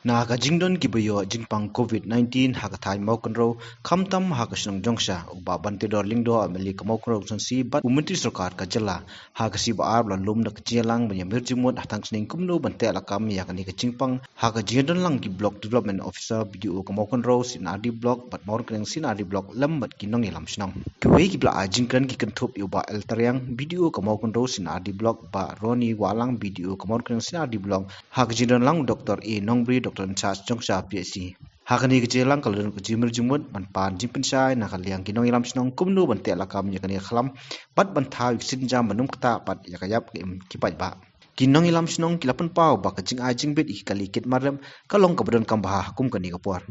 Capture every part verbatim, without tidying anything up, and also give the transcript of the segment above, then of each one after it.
Na ka jingdon kiba ïoh jingpang covid nineteen ha ka thaiñ Mawkynrew, khamtam ha ka shnong Jongsha, u Bah Banteidor Lyngdoh, M L A ka Mawkynrew Constituency bad u Myntri Sorkar ka jylla, ha ka sngi Baar la lum da ka jingïalang ban ïamir jingmut ha tang sning kumno ban teh lakam ïa kane ka jingpang ha ka jingdon lang ki Block Development Officer, B D O ka Mawkynrew C and R D Block bad Mawryngkneng C and R D Block lem bad ki nongïalam shnong. Kiwei kiba la ai jingkren ki kynthup ïa u Bah L Tariang, B D O ka Mawkynrew C and R D Block, Bah Ronnie Wahlang, B D O ka Mawryngkneng C and R D Block, ha ka jingdon lang u Doctor A Nongbri, Doctor in charge Jongsha P H C. Ha kane ka jingïalang ka la don ka jingmir jingmut ban pan jingpynshai na ka liang ki nongïalam shnong kumno ban teh lakam ïa kane ka khlam bad ban thaw ïa ka sienjam ban ym ktah pat ïa ka ïap ka im ki paidbah. Ki nongïalam shnong ki la pynpaw ba ka jingai jingbit ïa ki kali kit mar rem ka long kaba donkam bha ha kum kane ka por.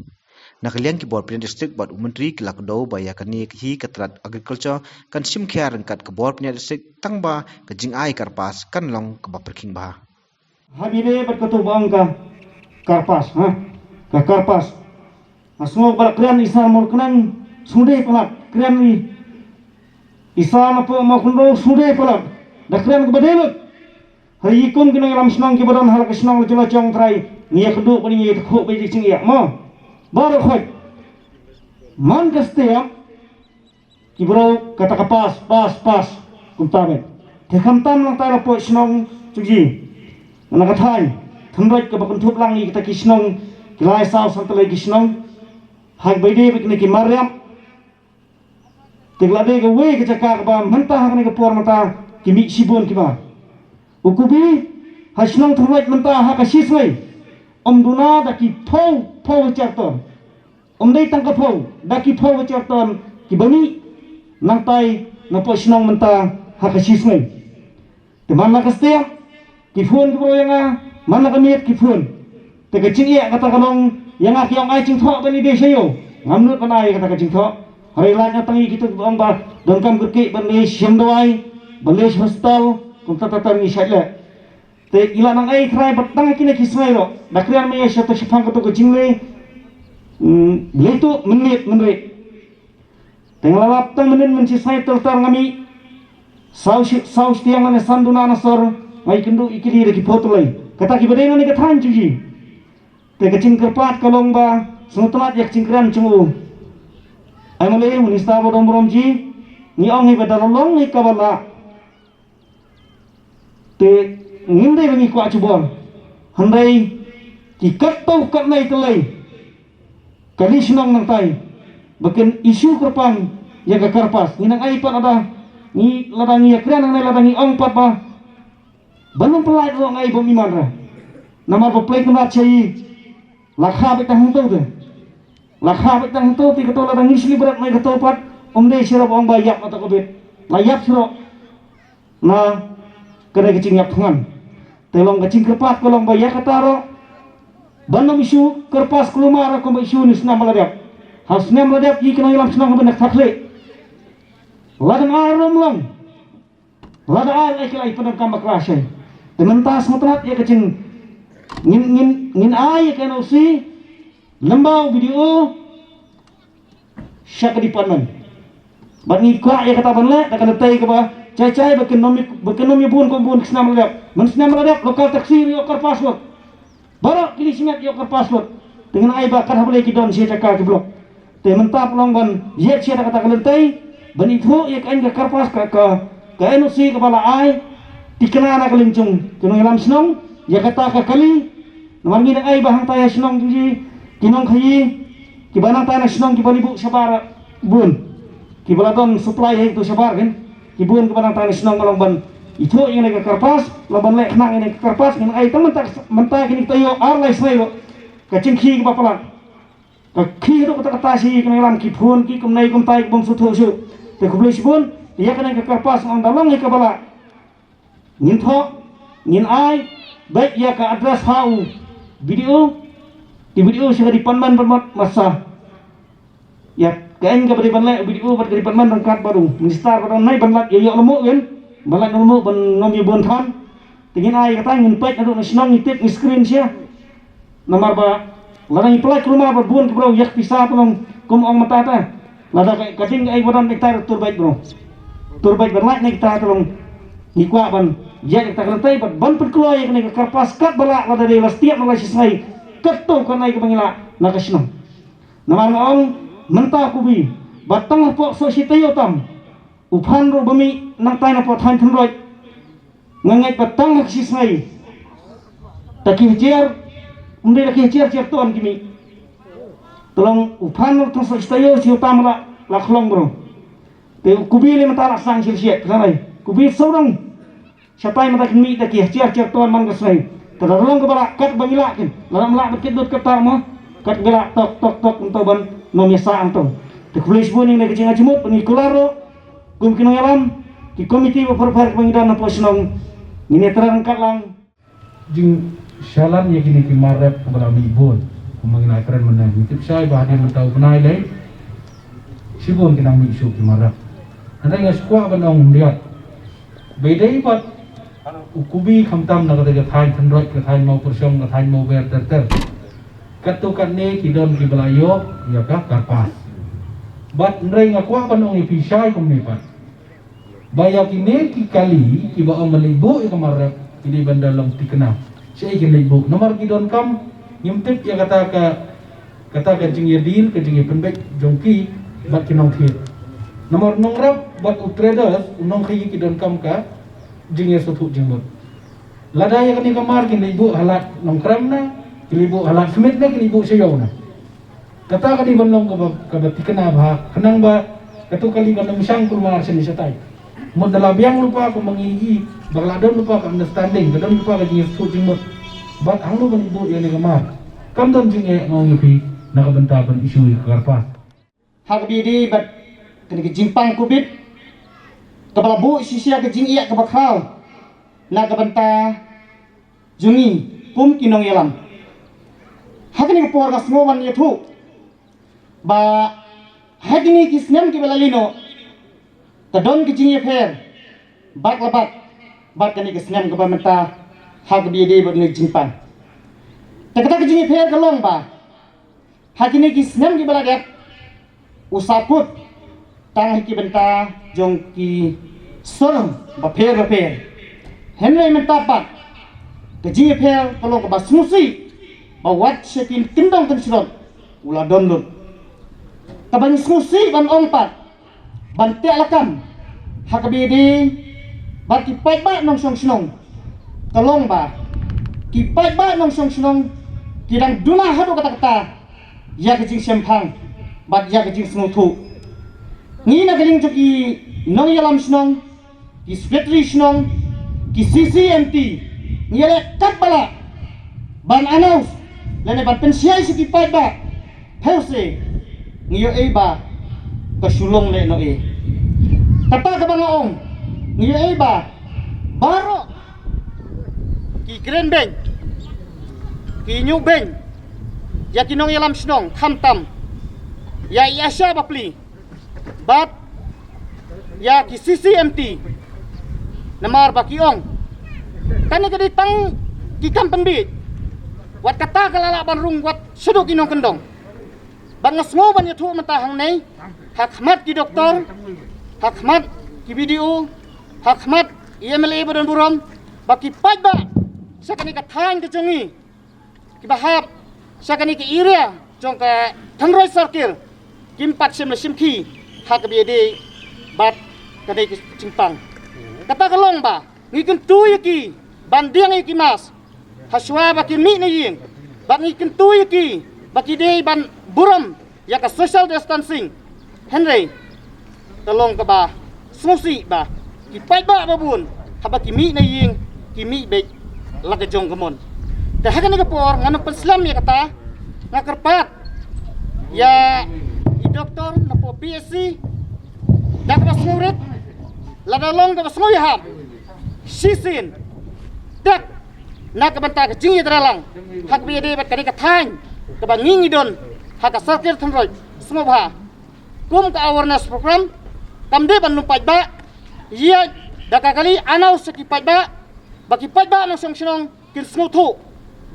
Na ka liang ki bor pynïaid district bad u Myntri ki la kdew ba ïa kane hi ka tnat Agriculture kan shim khia ryngkat ka bor pynïaid district, tangba ka jingai kyrpad kan long kaba pyrkhing bha. Ha bine bad kato ba ong ka kyrpad, ha? Ka kyrpad. Ha sngew ba la kren i Sar Mawryngkneng, sngewdei palat, kren i, i Sar napoh Mawkynrew, sngewdei palat. Da kren kaba dei lut. Ha i kum ki nongïalam shnong kiba don ha la ka shnong la jong la jong Trai, ngi ïa kynduh bad ngi ïa khuh bad ïa jingïa mo. Baroh khoit. Man ka step ki briew kata ka pass, pass, pass, kumta met. Te khamtam nangta napoh shnong Chukji, na ka thaiñ Thynroit kaba kynthup lang ïa kita ki shnong, ki lai saw san tylli ki shnong, ha kaba ïadei bad kine ki mariang. Te ka la dei kawei ka jaka kaba mynta ha kane ka por mynta ki mih shibun ki mar. U Kubi ha shnong Thynroit mynta ha ka shi sngi ym duna da ki phew, phew hajar ton. Ym dei tang ka phew, da ki phew hajar ton kiba mih nangtai napoh shnong mynta ha ka shi sngi. Te man la ka step ki phone ki briew ïa nga, man la ka miet ki phone. Te ka jingeh kata ka long ïa nga ki ong ai jingthoh ban ïadei sha ïew. Ngam nud ban ai kata ka jingthoh. Hynrei lait na tang ïa kito ki ong ba donkam kyrkieh ban leit sha dawai, ban leit sha hospital, kumta ta ta ngi shait leh. Te i la nang ai Trai ba tang kine ki sngi ruh da kren ma ïa sha ta shaphang kato ka jingleh. Hmm, leit tu mynmiet mynrieh. Te nga la lap tang mynnin mynshisngi tyltar nga mih saw shi, saw shitiang lane san duna na sor, nga ïakynduh ïa ki da ki phew tylli. Kata kiba dei na ne ka thaiñ Chukji. Te ka jingkyrpad ka long ba sngewtynnat ïa ka jingkren jong u M L A, u Minister ba don burom ji, ngi ong hi ba da long hi kaba lah. Te ngim dei ba ngi kwah jubor. Hynrei ki katto katne tylli kali shnong nangtai ba kin issue kyrpang ïa ka kyrpad. Ngi nang ai pat lada ngi, lada ngi ïakren hangne, lada ngi ong pat ba ban ym pynlait ruh ngi ai bym iman re. Namar ba Blei Kynrad sha i la kha beit tang hangto te. La kha beit tang hangto te, kato lada ngi sli bret mai kato pat ym dei shuh ruh ba ong ba ïap na to ka beit. La ïap shuh ruh na kane ka jingïap thngan. Te long ka jingkyrpad ka long ba ïa kata ruh ban ym issue kyrpad kulmar ruh kumba issue ne snem ba la dep. Ha snem ba la dep ki kynnoh ïalam shnong ban ïa kata khleh. Lada ai ruh ym long. Lada ai ai ki la i pyndonkam bakla shai. Te mynta sngewtynnat ïa ka jing ngin, ngin, ngin ai ïa ka N O C lyngba u B D O sha ka department. Bad ngi kwah ïa kata ban leh da ka lynti kaba jai jai ba kin ym, ba kin ym ïa bun kum bun ki snem la dep. Mynsnem la dep local taxi ïoh kyrpad lut. Baroh ki list met ïoh kyrpad lut. Te ngin ai ba kat ha Blei ki don shi jaka ki block. Te mynta pynlong ban ïa shi da kata ka lynti ban ithuh ïa ka, ka kyrpad ka, ka, ka N O C kaba la ai. Thikna na ka liang jong ki nongïalam shnong ïa kata ka kali. Namar ngi dang ai ba hangta ïa shnong jong ngi, ki nongkhaïi kiba nangta na shnong kiba la buh shabar bun, kiba la don supply ha ito shabar kin, ki bun kiba nangta na shnong ka long ban ithuh ïa kane ka kyrpad, long ban leh khnang ïa kane ka kyrpad. Ngin ai tang mynta, mynta kine kita ïoh ar lai sngi ruh ka jingkhih kaba palat. Ka khih ruh kata kata shi ki nongïalam ki phone ki kumne kumtai ki bym sngewthuh shuh. Te khublei shibun ïa kane ka kyrpad, ngam da long ïa kaba lah. Ngin thoh, ngin ai beit ïa ka address ha u B D O. Te B D O sha ka department ban mat masa. Ïa ka, ïa kaba dei ban leh u B D O bad ka department ryngkat bad u minister bad u nai ban lait ïa ïoh lamo kin, ban lait lamo ban ym ïa bun than. Te ngin ai kata, ngin peit naduh na shnong, ngi tip, ngi screen share. Namar ba lada ngi pynlait kulmar bad bun ki briew ïa ka pisa, te long kum ong mynta te. Lada ka, ka ding ka ei ba don, ïa kata tur beit bro. Tur beit ban lait na kita, te long ngi kwah ban ïa kata ka lynti bad ban pynkloi ïa kane ka kyrpad katba lah, lada dei la stiap na la shisngi. Katto katne kaba ngi lah na ka shnong. Namar nga ong mynta u Kubi ba tang hapoh Sohsitaïew tam u Phan ruh ba mih nangtai napoh thaiñ Thynroit. Nga ngeit ba tang ha ka shisngi da ki hajar, ym dei da ki hajar, hajar ton ki mih. Te long u Phan ruh tang Sohsitaïew shu tam la, la khlong bro. Te u Kubi lei mynta la sang shil shiat, ka nai. Kubi sawdong. Shatai mynta kin mih da ki hajar hajar ton man ka sngi. Te la long kaba lah katba ngi lah kin. La lam lah ba kit dut katar mo. Katba lah tok tok tok nto ban nym ïa sah nto. Te khublei shibun ïa ka jingajmut ba ngi kular ruh. Kum ki nongïalam, ki komiti ba pher pher ba ngi don hapoh shnong. Ngin ïa trai ryngkat lang. Jingshalan ïa kine ki mar rep kaba la mih bun. Kumba ngi la kren mynne ngi tip shai ba hadien mynta u bnai lei. Shibun ki nang mih shuh ki mar rep. Hynrei nga sngewkwah ban ong khyndiat. Ba ïadei bad u Kubi khamtam na kata ka thaiñ Thynroit, ka thaiñ Mawpyrshong, ka thaiñ Mawber ter ter. Katto katne ki don kiba la ïoh ïa ka kyrpad. Bad hynrei nga kwah ban ong ïa phi shai kumne pat. Ba ïa kine ki kali kiba ong ban leit buh ïa ka mar rep ki dei ban da long thikna. Shaei kin leit buh namar ki donkam ngim tip ïa kata ka, kata ka jingïadil, ka jingïapynbeit jong ki bad ki nongthied. Namar nongrep bad u traders, u nongkhaïi ki donkam ka jingïasngewthuh jingmut. Lada ïa kane ka mar kin leit buh ha Lad Nongkrem ne kin leit buh ha Lad Khmih ne kin leit buh sha ïew ne. Kata ka dei ban long kaba, kaba thikna bha khnang ba kato kali kan ym shang kulmar shane shatai. Mut da la biang lypa kumba ngi ïohi ba ka la don lypa ka understanding, ka don lypa ka jingïasngewthuh jingmut. Bad hangno ban leit buh ïa kane ka mar. Kam don jingeh, nga ong ïa phi, na ka bynta ban issue ïa ka kyrpad. Ha kaba ïadei bad kane ka jingpang Covid kaba la buh shisha ka jingeh kaba khraw na ka bynta jong ngi kum ki nongïalam. Ha kane ka por nga sngew ban ïathuh ba ha kine ki snem kiba la leit noh ka don ka jingïapher bad la bad, bad kane ka snem kaba mynta ha kaba ïadei bad kane ka jingpang. Te kata ka jingïapher ka long ba ha kine ki snem kiba la dep u sahkut tang ha ki bynta jong ki sur bapher bapher. Hynrei mynta pat ka jingïapher ka long kaba sngewsih ba wat sha ki kyndong kynshlur u la don lut. Kaba ngi sngewsih ban ong pat ban teh lakam ha kaba ïadei bad ki paidbah nongshong shnong ka long ba ki paidbah nongshong shnong ki dang duna haduh katta katta ïa ka jingshemphang bad ïa ka jingsngewthuh. Ngi na ka liang jong ki nongïalam shnong, ki secretary shnong, ki C C M T, ngi ïaleh katba lah ban announce lane ban pynshai sha ki paidbah. Phi sa ngi ïohi ba ka shu long lehnohei. Kata kaba nga ong, ngi ïohi ba baroh ki kren beiñ, ki ïoh beiñ ïa ki nongïalam shnong, khamtam ïa i Asha Bapli bad ïa ki C C M T. Namar ba ki ong kane ka dei tang ki kam pynbiej, wat kata ka la lah ban rung wat shaduh ki nongkyndong. Bad nga sngew ban ïathuh mynta hangne ha khmat ki doktor, ha khmat ki B D O, ha khmat i M L A ba don burom, ba ki paidbah sha kane ka thaiñ ka jong ngi kiba hap sha kane ka area jong ka Thynroit Circle kim pat shym la shim khie ha kaba ïadei bad kane ka jingpang. Kata ka long ba ngi kyntu ïa ki ban diang ïa ki mask ha shuwa ba ki mih na ïing, bad ngi kyntu ïa ki ba ki dei ban burom ïa ka social distancing. Hynrei ka long kaba sngewsih ba ki paidbah ba bun haba ki mih na ïing ki mih beit la ka jong ka mon. Te ha kane ka por ngan ym pynslem ïa kata, nga kyrpad ïa i doktor napoh P H C da kaba sngewrit, lada long kaba sngewïahap shisien, dak na ka bynta ka jingïatreilang ha kaba ïadei bad kane ka thaiñ kaba ngi ngi don ha ka Circle Thynroit. Sngewbha kum ka awareness program kam dei ban lum paidbah, ïa da ka kali announce sha ki paidbah ba ki paidbah nongshong shnong kin sngewthuh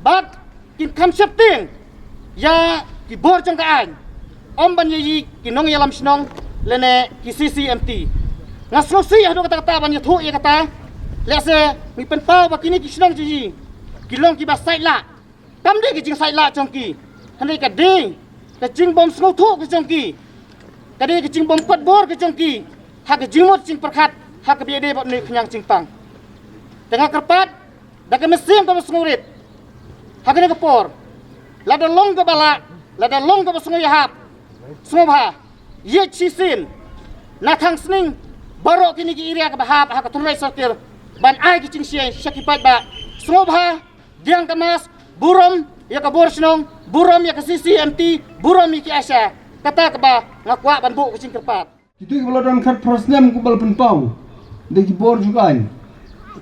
bad kin kham sheptieng ïa ki bor jong ka aiñ, ym ban ïa ki nongïalam shnong lane ki C C M T. Nga sngewsih haduh katta katta ban ïathuh ïa kata, lehse ngi pynpaw ba kine ki shnong jong ngi ki long kiba sait lah. Kam dei ka jingsait lah jong ki, hynrei ka dei ka jingbym sngewthuh ka jong ki, ka dei ka jingbym kot bor ka jong ki ha ka jingmut jingpyrkhat ha kaba ïadei bad une u khñiang jingpang. Te nga kyrpad da ka mynsiem kaba sngewrit ha kane ka por, lada long kaba lah, lada long kaba sngewïahap, sngewbha ïeit shisien na thang sning baroh kine ki area kaba hap ha ka thunroi sortir ban ai ki jingshai sha ki paidbah. Sngewbha diang ka mask, burom ïa ka bor shnong, burom ïa ka C C M T, burom ïa ki ASHA. Kata kaba nga kwah ban buh ka jingkyrpad. Kito kiba la don khatphra snem kumba la pynpaw da ki bor jong ka aiñ,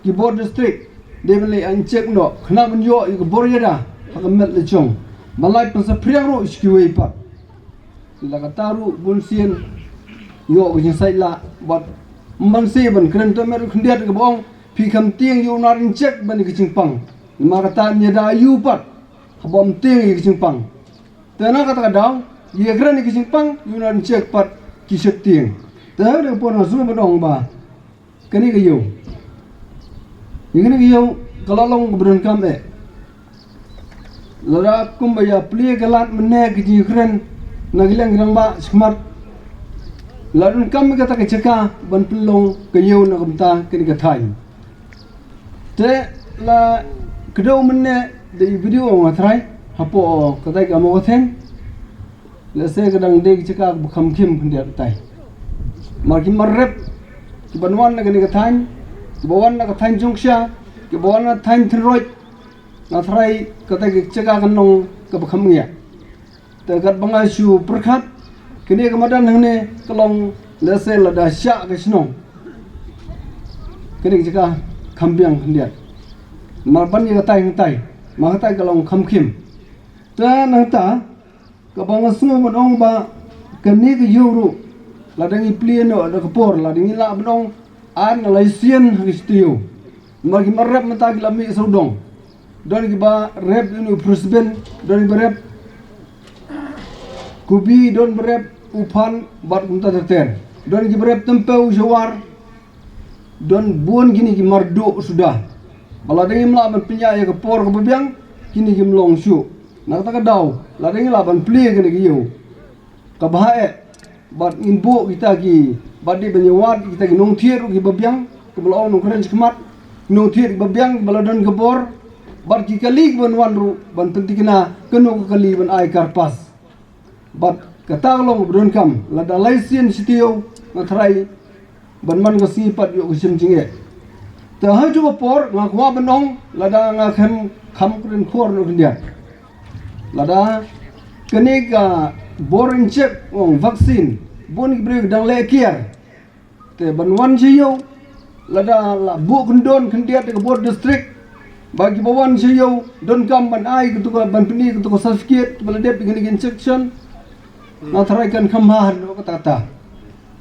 ki bor district, dei ban leit uncheck noh khnang ban ïoh ïa ka bor ïada ha ka met la jong, ban lait pynsaphriang ruh sha kiwei pat. La kata ruh bun sien ïoh ka jingsait lah bad ym ban seh ban kren, te met ruh khyndiat kaba ong phi kham tieng ïa u nar uncheck ban ïa ka jingpang. Namar kata ïada ïa u pat haba ym tieng ïa ka jingpang. Te na kata ka daw ïa kren ïa ka jingpang ïa u nar uncheck pat ki sheptieng. Te ha kane ka por nga sngew ban ong ba kane ka ïew, ïa kane ka ïew ka la long kaba donkam eh. Lada kumba ïa plie ka lad mynne ka jingkren na ka liang ki rangbah shakhmat, la donkam ïa kata ka jaka ban pynlong ka ïew na ka bynta kane ka thaiñ. Te la kdew mynne da i video nga trai hapoh katai ka Mawkatheng. Lehse ka dang dei ka jaka kaba kham khim khyndiat katai. Mar ki mar rep kiban wan na kane ka thaiñ, kiba wan na ka thaiñ Jongksha, kiba wan na thaiñ Thynroit, nga trai katai ka jaka kan long kaba kham ngiah. Te katba nga shu pyrkhat kane ka madan hangne ka long lehse lada shah ka shnong, kane ka jaka kham biang khyndiat. Mar ban ïa katai hangtai, ma katai ka long kham khim. Te nangta kaba nga sngew ban ong ba kane ka ïew ruh lada ngi plie noh da ka por, lada ngi lah ban ong ar na lai sien ha ka shi taïew. Namar ki mar rep mynta ki la mih sawdong. Don kiba rep ïa une u French bean, don kiba rep kubi, don ba rep u phan bad kumta ter ter. Don kiba rep tympew, jawar. Don bun kine ki mar duh suda ba lada ngim lah ban pynïaid ïa ka por kaba biang, kine kim long shuh. Na kata ka daw lada ngi lah ban plie kane ka ïew kaba ha eh bad ngin buh kita ki, bad dei ban ïawad kita ki nongthied ruh kiba biang, kaba la ong nongkren shakhmat, nongthied kiba biang kiba la don ka bor, bad ki kali kiban wan ruh ban pynthikna kano ka kali ban ai karpas. Bad kata ka long ba donkam, lada lai sien shi taïew nga trai ban man ka sngi pat ïoh ka shim jingeh. Te ha juh ka por nga kwah ban ong lada nga khem kham kren khor noh khyndiat. Lada kane ka bor injek ong vaccine, bun ki briew ki dang leh kiar. Te ban wan sha ïew, lada la buh kyndon khyndiat da ka bor district ba kiba wan sha ïew donkam ban ai kato ka, ban pyni kato ka certificate ba la dep ïa kane ka injection, nga trai kan kham bha noh kata kata.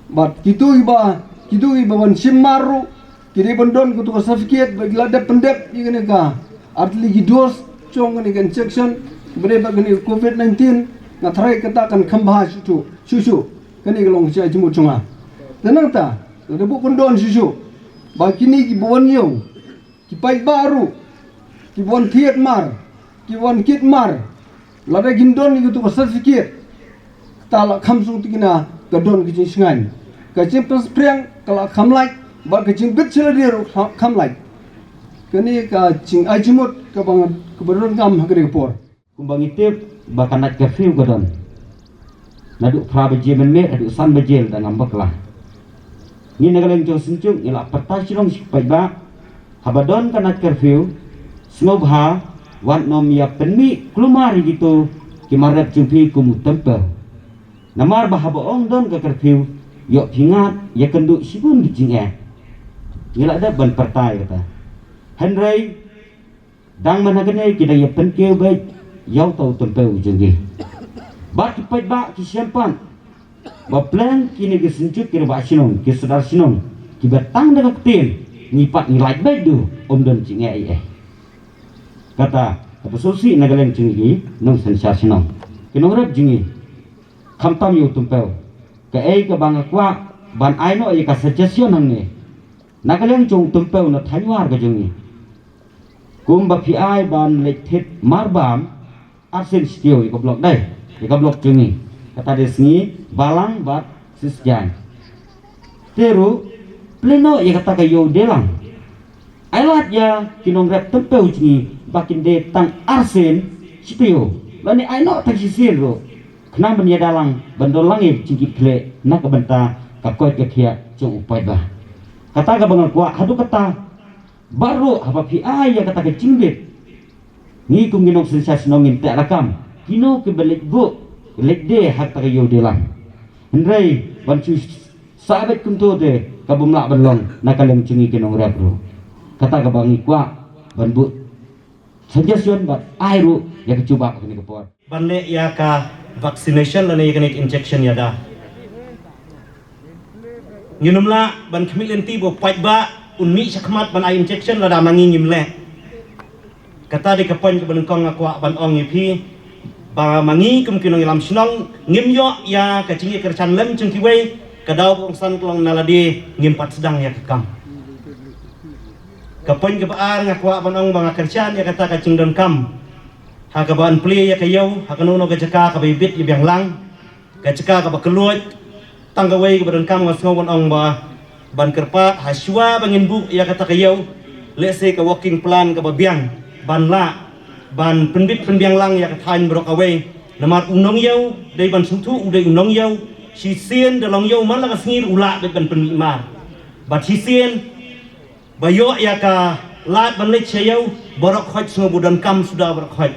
Bad kito kiba, kito kiba wan shim mar ruh ki dei ban don kato ka certificate ba ki la dep pyndep ïa kane ka ar tylli ki dose jong kane ka injection ba dei bad kane ka covid nineteen, nga trai kata kan kham bha shuh shuh, shuh shuh. Kane ka long ka jingmut jong nga. Te nangta lada buh kyndon shuh shuh ba kine kiba wan ïew, ki paidbah ruh, kiba wan thied mar, kiba wan kit mar, lada kin don ïa kato ka certificate, kata la kham shongthikna, ka don ka jingshngaiñ, ka jingpynsaphriang ka la kham lait, bad ka jingbit sha lade ruh kham lait. Kane ka jingai jingmut kaba nga, kaba donkam ha kane ka por. Kumba ngi tip ba ka night curfew ka don naduh phra baje mynmiet haduh san baje lada ngam bakla. Ngi na ka liang jong Synjuk ngi la pyrta shnong shi paidbah, haba don ka night curfew, sngewbha wat nym ïa pynmih kulmar ïa kito ki mar rep jong phi kum u Tympew. Namar ba haba ong don ka curfew, ïoh phi ngat ïa kynduh shibun ki jingeh. Ngi la dep ban pyrta ïa kata. Hynrei dang man ha kane ki dang ïa pynkiew beit ïa uta u Tympew u jong ngi. Bad ki paidbah ki shem pat ba pleng kine ki Synjuk, ki rangbah shnong, ki sordar shnong kiba tang da ka ktien ngi pat ngi lait beit, duh ym don jingeh ei ei. Kata kaba sngewsih na ka liang jong ngi ki nongsynshar shnong, ki nongrep jong ngi, khamtam ïa u Tympew. Kaei kaba nga kwah ban ai noh ïa ka suggestion hangne na ka liang jong u Tympew na thaiñ War ka jong ngi. Kumba phi ai ban leit thied marbam arsien shi taïew ïa ka block dei, ïa ka block jong ngi. Kata dei sngi Balang bad Sisjaiñ. Te ruh, plie noh ïa kata ka ïew Delang. Ai lad ïa ki nongrep tempeh jong ngi ba kin die tang arsien shi taïew, lane ai noh tang shisien ruh, khnang ban ïada lang ban don lang ïa ka jingkitkhlieh na ka bynta ka koit ka khiah jong u paidbah. Kata kaba nga kwah, haduh katta baroh haba phi ai ïa kata ka jingbit, ngi kum ki nongsynshar shnong ngin teh rakam kino kiba leit buh, leit die ha kata ka ïew Delang. Hynrei ban shu sah beit kumto te ka bym lah ban long na ka liang jong ngi ki nongrep ruh. Kata kaba ngi kwah ban buh suggestion bad ai ruh ïa ka jubab ha kane ka por. Ban leh ïa ka vaccination lane ïa kane ka injection ïada. Ngin ym lah ban khmih lynti ba u paidbah un mih shakhmat ban ai injection lada ma ngi ngim leh. Kata dei ka point kaba nyngkong nga kwah ban ong ïa phi, ba ma ngi kum ki nongïalam shnong ngim ïoh ïa ka jingïakyrshan lem jong kiwei, ka daw ba kongsan ka long na lade ngim pat sdang ïa ka kam. Ka point kaba ar nga kwah ban ong ba nga kyrshan ïa kata ka jingdonkam ha kaba yn plie ïa ka ïew ha kano kano ka jaka kaba ibit i biang lang, ka jaka kaba kylluid. Tang kawei kaba donkam nga sngew ban ong ba ban kyrpad ha shuwa ba ngin buh ïa kata ka ïew, lehse ka working plan kaba biang ban lah ban pynbit pynbiang lang ïa ka thaiñ baroh kawei. Namar u nongïew dei ban sngewthuh u dei u nongïew, shisien da long ïew man la ka sngi u lah beit ban pynmih mar. Bad shisien ba ïoh ïa ka lad ban leit sha ïew baroh khoit, sngew ba donkam suda baroh khoit.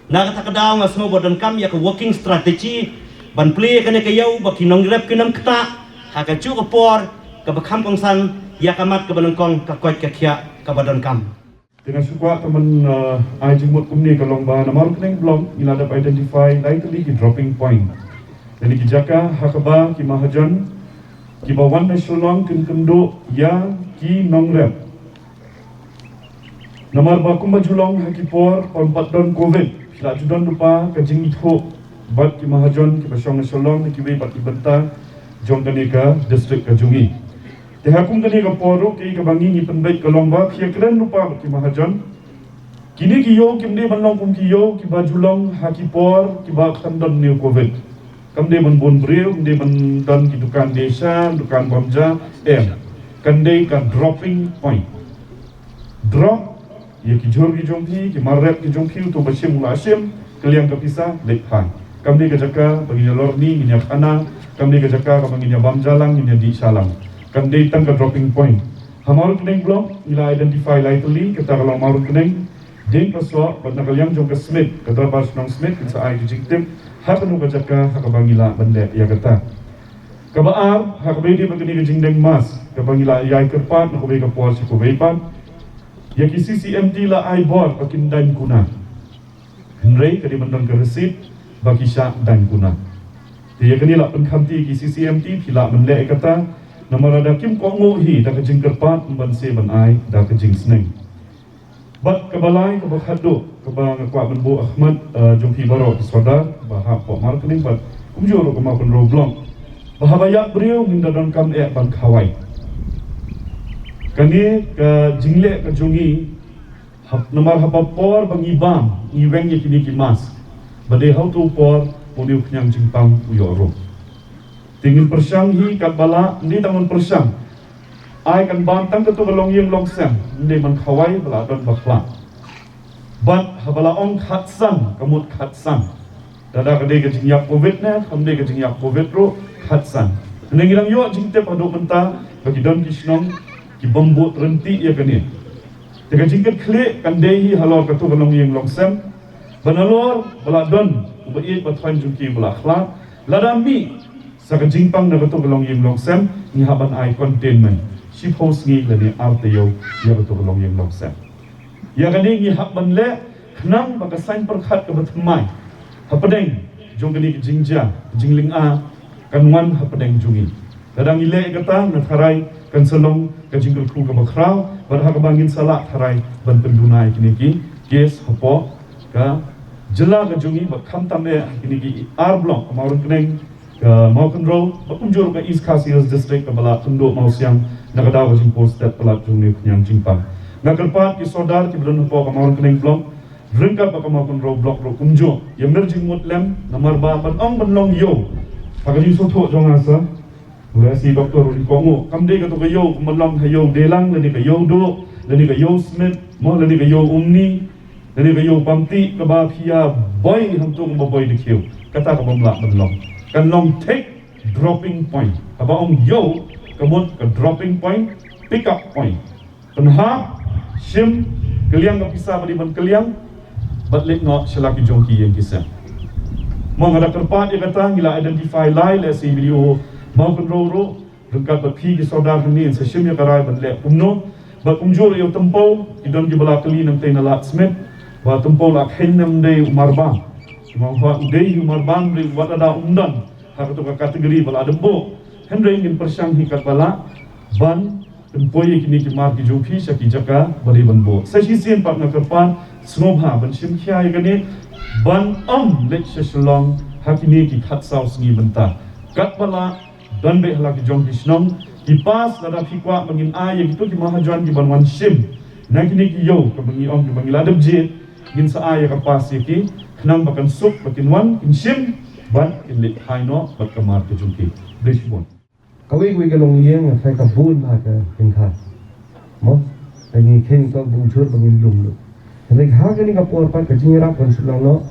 Na kata ka daw nga sngew ba donkam ïa ka working strategy ban plie ïa kane ka ïew ba ki nongrep kin ym ktah ha kajuh ka por kaba kham kongsan ïa ka mat kaba nyngkong, ka koit ka khiah kaba donkam. Te nga shu kwah ka man, uh, ai jingmut kumne ka long ba namar u khneng blong ngi la dep identify lai tylli ki dropping point. Lane ki jaka ha kaba ki mahajon kiba wan na Shillong kin kynduh ïa ki nongrep. Namar ba kumba ju long ha ki por ba ym pat don covid, la ju don lypa ka jingithuh bad ki mahajon kiba shong na Shillong na kiwei pat ki bynta jong kane ka district ka jong ngi. Te ha kum kane ka por ruh, kaei kaba ngi ngi pynbeit ka long ba phi ïakren lypa bad ki mahajon. Kine ki ïew kim dei ban long kum ki ïew kiba ju long ha ki por kiba khlem don une u covid. Kam dei ban bun briew, kam dei ban don ki dukan die sha, dukan bam ja, em. Kan dei ka dropping point. Drop ïa ki jhur ki jong phi, ki mar rep ki jong phi, uto ba shim u la shim, ka liang ka pisa leit phai. Kam dei ka jaka ba ngin ïalor ni, ngin ïakhana, kam dei ka jaka kaba ngin ïabam ja lang, ngin ïadih sha lang. Kan dei tang ka dropping point. Ha Mawryngkneng block ngi la identify lai tylli, kata ka long Mawryngkneng, Diengpasoh, bad na ka liang jong ka SMIT, ka dorbar shnong SMIT kin sa ai ka jingtip ha kano ka jaka ha kaba ngi lah ban leh ïa kata. Kaba ar, ha kaba ïadei bad kane ka jingdeng mask kaba ngi la ïai kyrpad na kawei ka por sha kawei pat, ïa ki CCMT la ai bor ba kin daiñ kuna. Hynrei ka dei ban don ka receipt ba ki shah daiñ kuna. Te ïa kane lah pynkhamti ïa ki CCMT, phi lah ban leh ïa kata, namar lada kim kohnguh hi da ka jingkyrpad, ym ban seh ban ai da ka jingsneng. Bad kaba lai, kaba khatduh kaba nga kwah ban buh ha khmat, eh, jong phi baroh ki sordar ba hap hapoh Mawryngkneng bad kumjuh ruh ka Mawkynrew block, ba haba ïap briew ngin da donkam eh ban khawai. Kane ka jingleh ka jong ngi, hap, namar ha ka por ba ngi bam, ngi weng ïa kine ki mask, ba dei ha uto u por ba une u khñiang jingpang u ïoh rung. Te ngin pyrshang hi katba lah, ym dei tang ban pyrshang. Ai kan bam tang kato ka longïing longsem, ym dei ban khawai ba lah don ba khlad. Bad haba la ong khatsan, ka mut khatsan. Lada ka dei ka jingïap covid ne kam dei ka jingïap covid ruh, khatsan. Hynrei ngi dang ïoh jingtip haduh mynta ba ki don ki shnong ki bym bud ryntih ïa kane. Te ka jingkitkhlieh kan dei hi halor kato ka longïing longsem, ba nalor ba la don uba ïeit ba thoiñ jong ki ba la khlad, lada mih sa ka jingpang na kato ka longïing longsem, ngi hap ban ai containment shiphew sngi lane ar taïew ïa kato ka longïing longsem. Ïa kane ngi hap ban leh khnang ba ka saiñ pyrkhat kaba thymmai hapdeng jong kane ka jingjia, ka jinglynga, kan wan hapdeng jong ngi. Lada ngi leh ïa kata, nga tharai kan sa long ka jingkyrkhu kaba khraw bad ha kaba ngin sa lah tharai ban pynduna ïa kine ki case hapoh ka jylla ka jong ngi, bad khamtam eh ha kine ki ar block, ka Mawryngkneng, ka Mawkynrew bad kumjuh ruh ka East Khasi Hills District kaba la kynduh mawsiang na ka daw ka jingpur stet palat jong une u khñiang jingpang. Nga kyrpad ki sordar kiba don hapoh ka Mawryngkneng Block, ryngkat bad ka Mawkynrew Block ruh kumjuh, ïa mir jingmut lem, namar ba ban ong ban long ïew, ha ka jingsngewthuh jong nga sa, lehse Doctor ruh u ong, kam dei kato ka ïew kumba long ha ïew Deilang, lane ka ïew Duh, lane ka ïew Smit, mo, lane ka ïew Umni, lane ka ïew Pamtih, kaba phi ïa boi hangto kumba boi dkhiew. Kata ka bym lah ban long. Kan long thik dropping point. Haba ong ïew, ka mut ka dropping point, pick up point. Pynhap, shim, kylliang ka pisa ba dei ban kylliang, bad leit noh sha la ki jong ki ïing ki sem. Mo, nga da kyrpad ïa kata, ngi la identify lai, lehse B D O Mawkynrew ruh, ryngkat bad phi ki sordar hangne, yn sa shim ïa ka rai ban leh kumno. Bad kumjuh ruh ïa u Tympew, ki don kiba la kylli nangtei na Lad Smit, ba u Tympew la kheiñ ne ym dei u marbam. Nga ong u dei u marbam, hynrei wat lada um don ha kato ka category ba la dep buh, hynrei ngin pyrshang hi katba lah ban pynpoi ïa kine ki mar ki jong phi sha ki jaka ba dei ban buh. Sa shisien pat nga kyrpad, sngewbha ban shim khia ïa kane, ban ym leit sha Shillong ha kine ki khatsaw sngi mynta. Katba lah, don beit ha la ki jong ki shnong ki pass, lada phi kwah ba ngin ai ïa kito ki mahajon kiban wan shim na kine ki ïew kaba ngi ong kiba ngi la dep jied, ngin sa ai ïa ka pass ïa ki, khnang ba kan suk ba kin wan kin shim bad kin leit phai noh bad ka mar ka jong ki. Khublei shibun. Kawei kawei ka longïing nga tharai ka bun ha ka jingkha. Mo, ka ngi kheiñ ka bun jur ba ngin lum lum. Hynrei ha kane ka por pat ka jingïarap kan shu long noh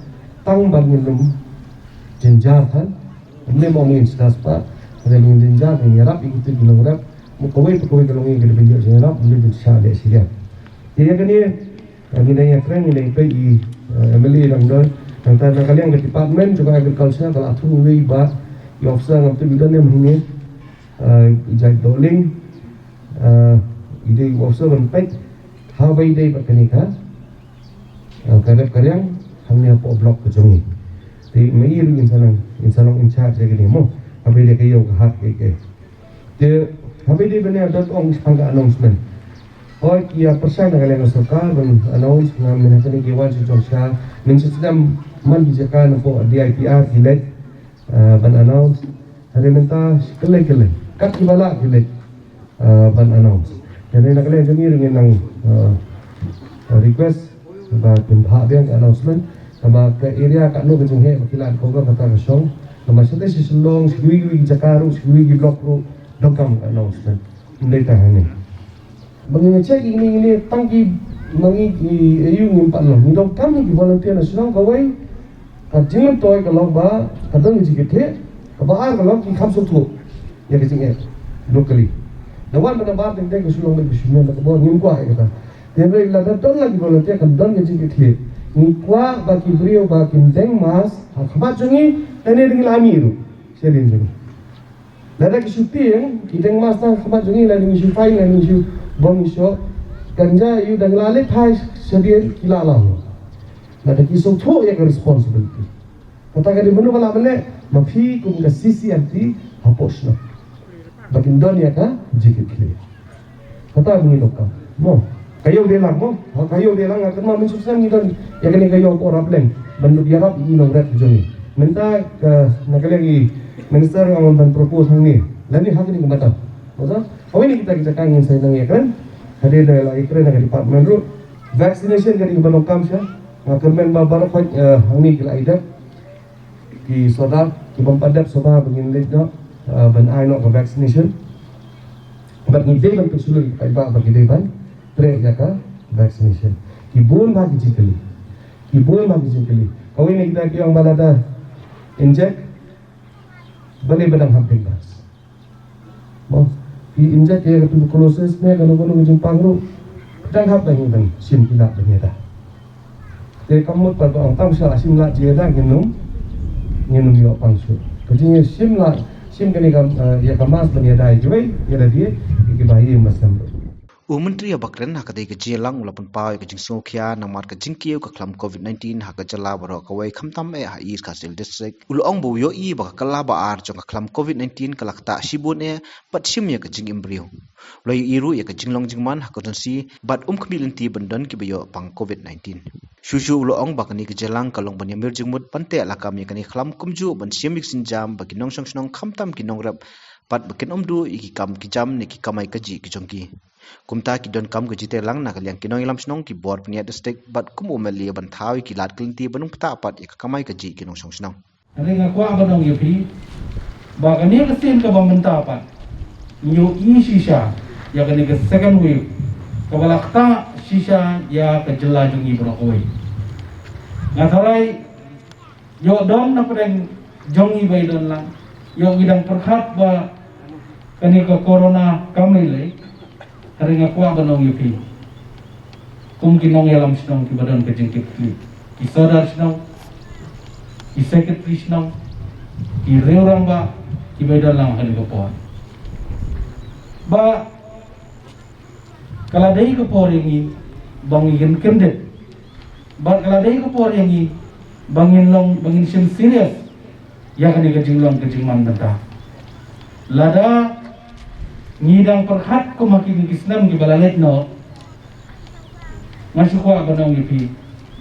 tang ba ngin lum jynjar than. Ym dei mo ngin sdang spah, hynrei ngin jynjar, ngin ïarap ïa kito ki nongrep. Mo, kawei pa kawei ka longïing ka dei ban ïoh jingïarap, ym dei ban shah leh shiliang. Ïa kane, Ngi dang ïakren, ngi dang peit i, eh, M L A dang don. Nangta na ka liang ka department jong ka agriculture ka la thung iwei i bah, i officer ngam tip i don ne em hangne. Eh, i Jack Dohling, eh, i dei i officer ban peit ha ba i dei bad kane ka, eh, ka rep ka riang hangne hapoh block ka jong ngi. Te ma i ruh in sa long, in sa long in charge ïa kane mo. Ha ba i dei ka ïew ka hat ka, ka. Te ha ba i dei ban ïa dot ong shaphang ka announcement. Hooid, ïa pyrshang na ka liang ka sorkar ban announce, nga myn ha kane ki wan sha jong sha, ngin sa sdang man ki jaka napoh D I P R ki leit, eh, ban announce. Hynrei mynta shi kylleng kylleng, kat kiba lah ki leit, eh, ban announce. Hynrei na ka liang jong ngi ruh ngin nang, eh, request ba pynbha biang ka announcement. Kaba ka area katno ka jingheh ba ki lah cover kata ka shong. Kaba shatei sha Shillong, sha kiwei kiwei ki jaka ruh, sha kiwei ki block ruh, donkam ka announcement. Ym dei tang hangne. Ba ngi check ïa kine kine tang ki ma ngi ki A U ngim pat long. Ngi donkam ïa ki volunteer na shnong kawei. Ka jingmyntoi ka long ba ka don ka jingkitkhlieh, kaba ar ka long ki kham sngewthuh ïa ka jingeh locally. Da wan ba da bar teng teng ka shu long beit ka shu mian da ka bor ngim kwah ïa kata. Te hynrei lada don la ki volunteer ka don ka jingkitkhlieh. Ngi kwah ba ki briew ba kin deng mask ha khmat jong ngi, lane da ngi la mih ruh. Sha ïing jong ngi. Lada ki shu tieng, ki deng mask tang ha khmat jong ngi, lada ngi shu fine, lada ngi shu bom ngi shoh. Kan jia ïa u dang la leit phai shadien ki la lang. Lada ki sngewthuh ïa ka responsibility. Kata ka dei mano ba lah ban leh, ma phi kum ka C C R T hapoh shnong. Ba kin don ïa ka jingkitkhlieh. Kata ba ngi donkam. Mo. Ka ïew Deilang mo. Ha, ka ïew Deilang nga kynmaw mynshuwa snem ngi don ïa kane ka ïew hapoh Rapleng. Ban ïarap ïa i nongrep jong ngi. Mynta ka na ka liang i minister nga wan ban propose hangne. Lane ha kane ka madan. Mo sa? Kawei na kita ki jaka ngin sa nang ïakren. Hadien da la ïakren na ka department ruh. Vaccination ka dei kaba donkam sha. Nga kyrmen ba baroh khoit, eh, hangne ki la ïadep. Ki sordar, ki bym pat dep sngewbha ba ngin leit noh, ah, ban ai noh ka vaccination. Bad ngi dei ban pynshlur ïa ki paidbah ba ki dei ban treh ïa ka vaccination. Ki bun bha ki jingkylli. Ki bun bha ki jingkylli. Kawei na kita ki ong ba lada inject, balei ba dang hap deng mask. Mo, phi inject ïa ka tuberculosis ne kano kano ka jingpang ruh. Dang hap dang ban shim ki lad ban ïada. Te kam mut pat ba ong tang sha la shim lad jingïada ngin ym, ngin ym ïoh pang shuh. Ka jingshim lad, shim kane ka, eh, ïa ka mask ban ïada ïa kiwei, ïada ïa kiba ïa mask em ruh. U Myntri haba kren ha katei ka jingïalang u la pynpaw ïa ka jingsngewkhia namar ka jingkiew ka khlam covid nineteen ha ka jylla baroh kawei khamtam eh ha East Khasi Hills District. U la ong ba u ïohi ba ka kylla ba ar jong ka khlam covid nineteen ka la ktah shibun eh bad shim ïa ka jingim briew. U la ïohi ruh ïa ka jinglong jingman ha ka constituency bad um khmih lynti ban don kiba ïoh pang covid nineteen. Shuh shuh u la ong ba kane ka jingïalang ka long ban ïamir jingmut ban teh lakam ïa kane ka khlam kumjuh ban shim ïa ka sienjam ba ki nongshong shnong khamtam ki nongrep bad ba kin ym duh ïa ki kam ki jam ne ki kamai kajih ki jong ki. Kumta ki donkam ka jingtreilang na ka liang ki nongïalam shnong, ki bor pynïaid district bad kum u M L A ban thaw ïa ki lad ki lynti ban ym ktah pat ïa ka kamai kajih ki nongshong shnong. Hynrei nga kwah ban ong ïa phi ba kane ka sien kaba mynta pat ngi ïohi shisha ïa kane ka second wave kaba la ktah shisha ïa ka jylla jong ngi baroh kawei. Nga tharai ïoh don na pdeng jong ngi ba i don lang, ïoh ngi dang pyrkhat ba kane ka corona kam lei lei. Hynrei nga kwah ban ong ïa phi kum ki nongïalam shnong kiba don ka jingkitkhlieh, ki sordar shnong, ki secretary shnong, ki riew rangbah kiba i don lang ha kane ka por, ba ka la dei ka por ïa ngi ba ngin kyndit, bad ka la dei ka por ïa ngi ba ngin long, ba ngin shim serious ïa kane ka jinglong ka jingman mynta. Lada ngi dang pyrkhat kum ha kine ki snem kiba la leit noh, nga shu kwah ban ong ïa phi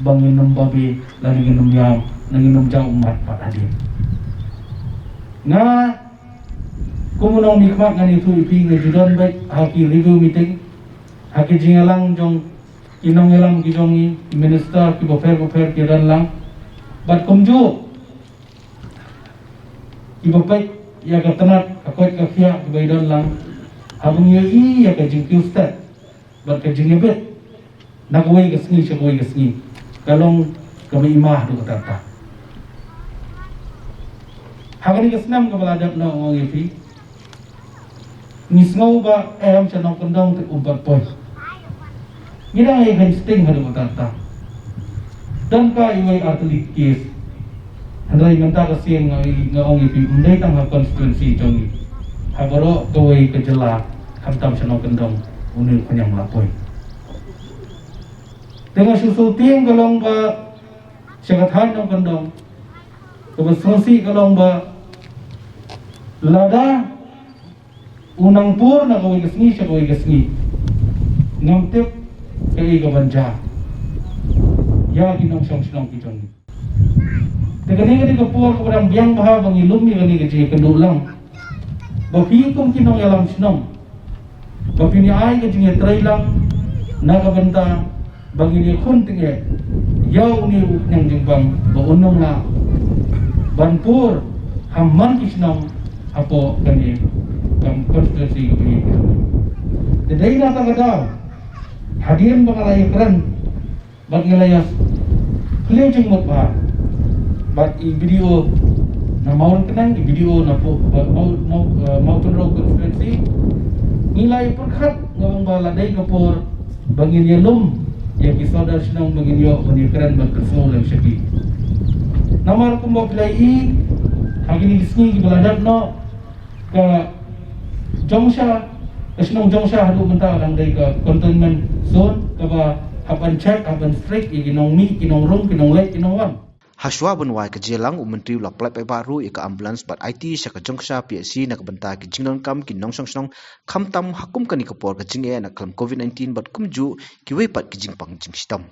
ba ngin ym babe, lane ngin ym ïam, lane ngin ym jaw ummat pat hadien. Nga kum u nongmihkhmat ngan ïathuh ïa phi, nga ju don beit ha ki review meeting, ha ki jingïalang jong ki nongïalam ki jong ngi, ki minister kiba pher bapher ki don lang, bad kumjuh kiba peit ïa ka tnat ka koit ka khiah kiba i don lang, haba ngi ïohi ïa ka jingkiew stet bad ka jingïabit na kawei ka sngi sha kawei ka sngi, ka long kaba i ma haduh katta katta. Ha kane ka snem kaba la dep noh, nga ong ïa phi, ngi sngew ba em sha nongkyndong te um pat poi. Ngi dang ïa khein sting haduh katta katta. Don ka iwei artylli ki case. Hynrei mynta ka sien nga, nga ong ïa phi, ym dei tang ha constituency jong ngi, ha baroh kawei ka jylla, khamtam sha nongkyndong, une u khñiang la poi. Te nga shu shu tieng ka long ba sha ka thaiñ nongkyndong, kaba sngewsih ka long ba lada u nang pur na kawei ka sngi sha kawei ka sngi, ngam tip kaei kaban jia ïa ki nongshong shnong ki jong ngi. Te kane ka dei ka por kaba dang biang bha ba ngi lum ïa kane ka jingïakynduh lang, ba phi kum ki nongïalam shnong, ba phin ïa ai ka jingïatreilang na ka bynta ba ngin ïakhun tyngeh ïa une u khñiang jingbam ba un ym lah ban pur ha man ki shnong hapoh kane ka constituency kaba ïeit. Te dei na kata ka daw, hadien ba nga la ïakren bad ngi la ïakhleh jingmut bha bad i B D O na Mawryngkneng, i B D O na Maw, Maw, Maw, eh, Mawkynrew constituency, ngi la ïapyrkhat, nga ong ba la dei ka por ba ngin ïalum ïa ki sordar shnong ba ngin ïoh ban ïakren ban pynsngew lem sha ki. Namar kumba phi la ïohi ha kine ki sngi kiba la dep noh, ka Jongsha, ka shnong Jongsha haduh mynta ka dang dei ka containment zone, kaba hap ban check, hap ban strict ïa ki nongmih, ki nongrung, ki nongleit, ki nongwan. Hashwa ban wai ka jingïalang, u Myntri u la pynlait paidbah ruh ïa ka ambulance bad aiti sha ka Jongsha P H C na ka bynta ki jingdonkam ki nongshong shnong, khamtam ha kum kane ka por ka jingeh na ka khlem COVID nineteen bad kumjuh kiwei pat ki jingpang jingshitom.